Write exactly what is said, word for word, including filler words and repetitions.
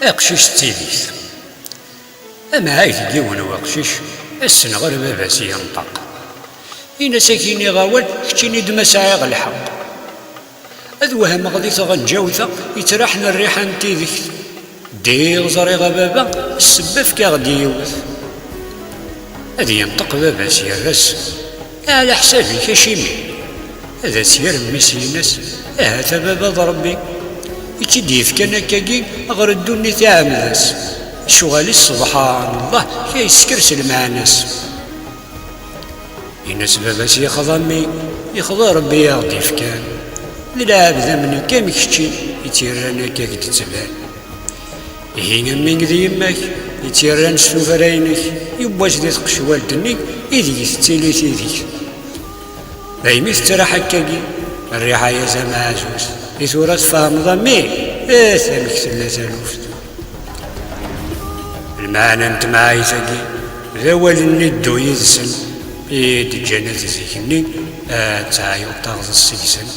Aqcic d tidit. Amɛay deg yiwen weqcic, ass-n ɣer baba-s yenṭeq. Ini-as, ak-iniɣ awal, keččini-d ma sɛiɣ lḥeqq. Ad wehmeɣ di tɣenǧawt-a yettraḥen rriḥa n tidekt. Ddiɣ ẓriɣ a baba, ssebba fkiɣ-d yiwet. Ad yenṭeq baba-s yerra-s, ɛla ḥsab-ik acimi? Ad as-yerr mmi-s-ines, ahat a baba d Rebbi. I tt-id-yefkan akkagi ɣer ddunit iɛemmed-as. Ccɣel-is subḥan Allah, kra yessekres lmeɛna-s. Ini-as baba-s yexḍa mmi, yexḍa Rebbi i aɣ-d-ifkan. D lɛebd am nekk am kečči i tt-yerran akka k-d-tban. Ihi a mmi d yemma-k i tt-yerran s tuffra-inek, yiwwas di tqecwalt-nni ideg tettili tidekt. Daymi tettraḥ akkagi, rriḥa-ya d ameɛzuz. I tura tfehmeḍ a mmi? Eh, amek tella taluft. Lmeɛna n temɛayt-agi d awal-nni ddu yid-sen i d-ǧǧan at zik-nni ad teɛyuḍ taɣḍest seg-sen.